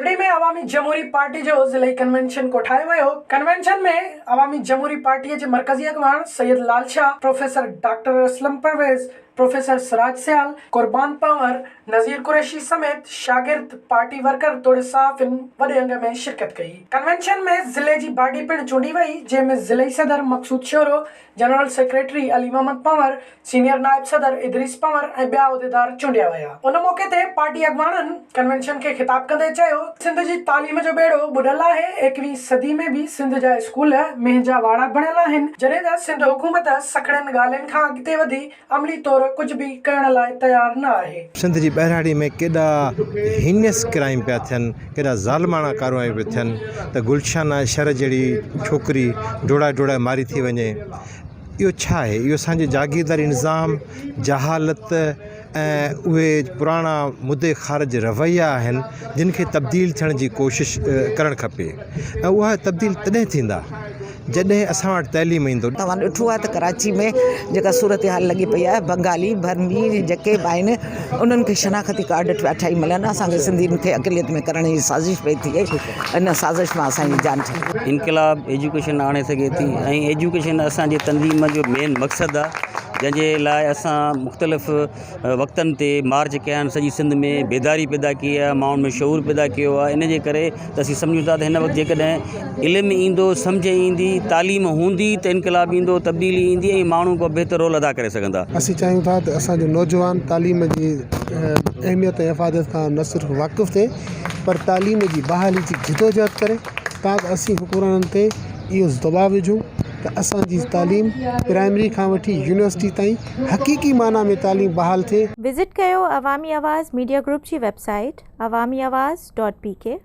ٺٽي ۾ عوامي جمهوري پارٽي جو ضلعي ڪنوينشن ڪوٺايو ويو. ڪنوينشن ۾ عوامي جمهوري پارٽي جي مرڪزي اڳواڻ Syed Lal Shah, professor doctor Aslam Parvez, professor Siraj Sial, Qurban Panhwar, Nazir Qureshi سميت شاگرد، پارٽي ورڪر توڙي صحافين وڏي انگ ۾ شرڪت ڪئي. ڪنوينشن ۾ ضلعي جي باڊي پڻ چونڊي وئي، جنهن ۾ ضلعي صدر Maqsood Shoro, general secretary Ali Muhammad Panhwar, senior نائب صدر ادريس پنهور ۽ ٻيا عهديدار چونڊيا ويا. ان موقعي تي پارٽي اڳواڻن ڪنوينشن کي خطاب ڪندي چيو سنڌ جي تعليم جو ٻيڙو ٻڏل آهي، ايڪويهين صدي ۾ به سنڌ جا اسڪول مينهن جا واڙا بڻيل آهن، جڏهن ته سنڌ حڪومت سکڻين ڳالهين کان اڳتي وڌي عملي طور ڪجهه به ڪرڻ لاء تيار نه آهي. سنڌ جي ٻهراڙي ۾ ڪيڏا هينيس ڪرائيم پيا ٿين، ڪيڏا ظالماڻا ڪارروايون پيون ٿين ته گلشانه شھر جهڙي ڇوڪري ڊوڙائي ڊوڙائي ماري ٿي وڃي. اهو ڇا آهي؟ اهو اسان جي جاگيرداري نظام، جهالت ۽ اهي پراڻا مدي خارج رويا آهن جن کي تبديل ٿيڻ جي ڪوشش ڪرڻ کپي ۽ اها تبديل تڏهن ٿيندا جڏهن اسان وٽ تعليم ايندو. توهان ڏٺو آهي ته ڪراچي ۾ جيڪا صورتحال لڳي پئي آهي بنگالي برمي جيڪي به آهن انهن کي شناختي ڪارڊ پيا ٺاهي ملن اسان کي سنڌين کي اقليت ۾ ڪرڻ جي سازش پئي ٿئي ان سازش مان اسان جي جان ڇڏي. انقلاب ايجوڪيشن آڻي سگهي ٿي ۽ ايجوڪيشن اسان جي تنظيم جو مين مقصد آهي جنهن جي لاء اسان مختلف وقتن تي مارچ ڪيا آهن سڄي سنڌ ۾ بيداري پيدا ڪئي آهي ماڻهن ۾ شعور پيدا ڪيو آهي ان جي ڪري ته اسين سمجهون ٿا ته هن وقت جيڪڏهن علم ايندو سمجهه ايندي تعليم هوندي ته انقلاب ايندو تبديلي ايندي ۽ ماڻهو ڪو بهتر رول ادا ڪري سگهندا. اسين چاهيون ٿا ته اسان جو نوجوان تعليم جي اهميت ۽ افاديت کان نه صرف واقف ٿئي پر تعليم جي بحالي جي جدوجهد ڪري تان ته اسين حڪمرانن تي اهو دٻاء وجهون ته اسان جي تعليم پرائمري کان وٺي يونيورسٽي تائين حقيقي معنيٰ ۾ تعليم بحال ٿئي. وزٽ ڪيو عوامي آواز ميڊيا گروپ جي website Awami Awaz dot P K.